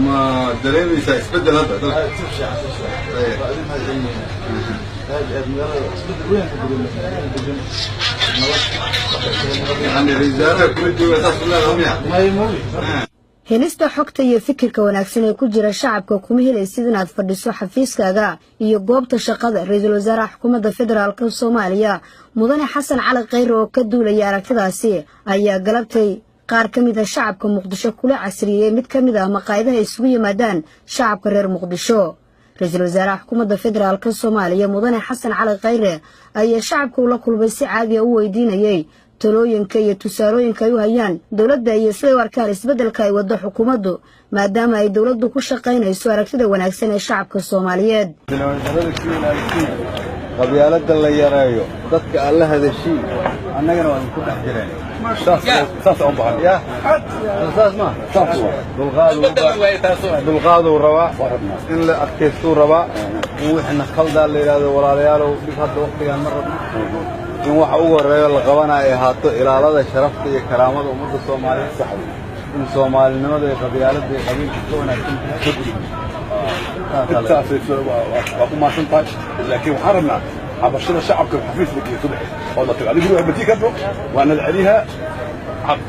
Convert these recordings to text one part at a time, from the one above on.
Ma dareemaysaa isbeddel hadda dalka? Si fiican, si fiican. Waa idin mahadcelinayna aad iyo aad. Magaalada isbeddel weyn ka dareemaysaa, degan, nabad. Yani ra-iisul wasaaraha kula jooga saas u leedaha miya? May mogi. Helista xogta iyo fikirka wanaagsan ee ku jira shacabka kuma helaysid inaad fadhiso xafiiskaaga iyo goobta shaqada. Ra-iisul wasaaraha xukuumadda federaalka Soomaaliya, Mudane Xasan Cali Khayre, oo ka duulaya aragtidaasi ayaa galabtay qaar ka mid ah shacabka Muqdisho kula casriyey mid ka mid ah maqaayadaha isugu yimaadaan shacabka reer Muqdisho. Ra-iisul wasaaraha xukuumadda federaalka Soomaaliya, Mudane Xasan Cali Khayre, ayaa shacabka ula kulmay si caadiya u weydiinayay talooyinka iyo tusaalooyinka ay u hayaan dowladda iyo siday u arkaan isbeddelka ay waddo xukuumaddu, maadaama ay dowladdu ku shaqaynayso aragtida wanaagsan ee shacabka Soomaaliyeed. Qabyaalada la yareeyo, dadka alla hadashiin, annagana waa idinku dhex jireen. Saas u baahan. Ya, saas ma dulqaaduu rabaa, in la adkaystuu rabaa, in wixina khaldaa la yidhahdo. Walaalayaalow, dhib hadda waktigaan ma rabno. In waxa ugu horreeyo la qabana ay ahaato ilaalada sharafta iyo karaamada ummadda Soomaaliyeed, in soomaalinimada iyo qabyaaladda iyo qabiilka ka wanaagsan tahay. Intaas waa ku mahadsan tahay, laakiin waxaan rabnaa cabashada shacabka xafiis la geeyo subaxi oo la tago. Adigu guriga matii karto, waa nala celihaa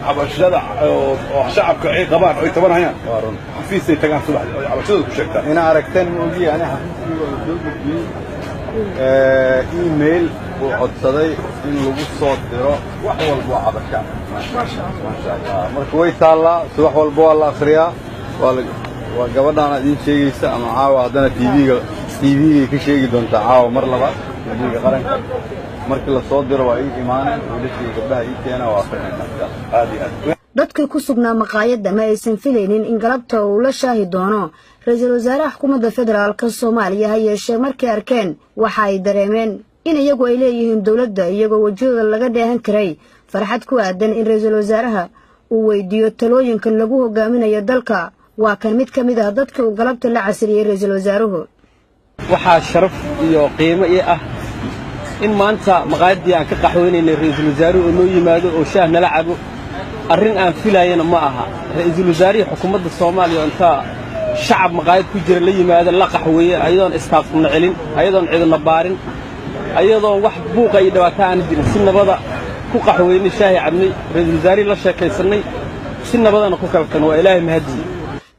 cabashada oo shacabka ay qabaan oo ay tabanayaan. Waa run. Xafiisay tagaan subaxdii oo cabashadooda ku sheegtaan. Ina aragteen ma ogiye, ani xafiiskayga oo soo gudbiyey email uu codsaday in lagu soo diro wax walba oo cabasha. Maasha Allah. Marka way taallaa, subax walba waa la akhriyaa, waa gabadhaana idiin sheegaysa ama caawa haddana TV-ga, TV-gay ka sheegi doontaa caawa mar labaad, TV-ga qaranka. Markii la soo diro waa ii imaanay, wiilashii gabdhaha ii keena, waa akrinayna. Aad iyo aad. Dadkii ku sugnaa maqaayadda ma aysan filaynin in galabta uu la shaahi doono ra-iisul wasaaraha xukuumadda federaalka Soomaaliya. Ha yeeshee, markay arkeen waxa ay dareemeen in iyagu ay leeyihiin dowladda, iyagoo wejiyadooda laga dheehan karay farxad ku aadan in ra-iisul wasaaraha uu weydiiyo talooyinka lagu hogaaminayo dalka. Waa kan mid ka mid ah dadkii uu galabta la casriyey ra-iisul wasaaruhu. Waxaa sharaf iyo qiimo ii ah in maanta maqaayaddii aan ka qaxweynaynay ra'iisul wasaaruhu oo noo yimaado oo shaah nala cabo. Arrin aan filaayana ma aha ra'iisul wasaarihii xukuumadda Soomaaliya oo intaa shacab maqaayad ku jira la yimaado, la qaxweeye, ayadoon istaafna celin, ayadoon cidina baarin, ayadoon wax buuqa iyo dhibaato aana jirin, si nabada ku qaxweynay, shaahi cabnay, ra'iisul wasaarihii la sheekaysannay, si nabadana ku kala tagno. Waa Ilaahay mahadiye.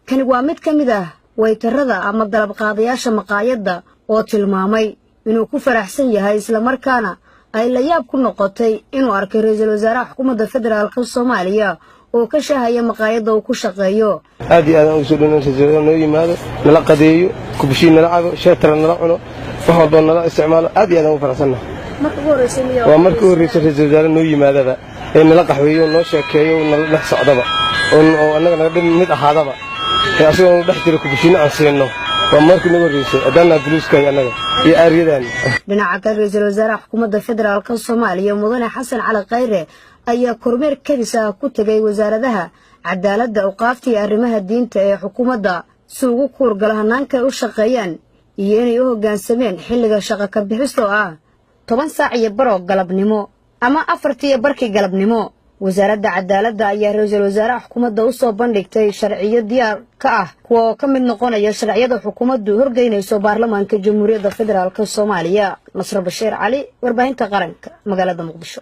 Kani waa mid ka mid ah waytarada ama dalabqaadayaasha maqaayadda oo tilmaamay inuu ku faraxsan yahay, islamarkaana ay la yaab ku noqotay inuu arkay ra-iisul wasaaraha xukuumadda federaalka Soomaaliya oo ka shaahaya maqaayadda uu ku shaqeeyo. Aad iyo aad aan ugu soo dhowna ra'iisul wasaare noo yimaado, nala qadeeyo, kubashiin nala cabo, sheetara nala cuno, wax walba nala isticmaalo. Aad iyo aad aan ugu faraxsannahay. Waa markii u horreysay ra'iisul wasaare noo yimaadaba ee nala qaxweeyo, noo sheekeeyo, nala dhex socdaba oo annaga naga mid ahaadaba, ee asagoo nu dhex jiro kubashiinno aan siinno. Waa markii nagu horreysay haddaanaa buluuskay annaga iyo aaryadan. Dhinaca kale, ra-iisul wasaaraha xukuumadda federaalka Soomaaliya, Mudane Xasan Cali Khayre, ayaa kormeer kadis ah ku tegay wasaaradaha cadaaladda, awqaafta iyo arrimaha diinta ee xukuumadda si ugu kuurgalo hannaanka ay u shaqeeyaan iyo inay u hoggaansameen xilliga shaqo ka bixista oo ah 10:30 galabnimo ama 4:30 galabnimo. Wasaaradda cadaaladda ayaa ra-iisul wasaaraha xukuumadda u soo bandhigtay sharciyo diyaar ka ah, kuwa oo ka mid noqonaya sharciyada xukuumaddu horgeynayso baarlamaanka Jamhuuriyadda Federaalka Soomaaliya. Nasro Bashiir Cali, warbaahinta qaranka, magaalada Muqdisho.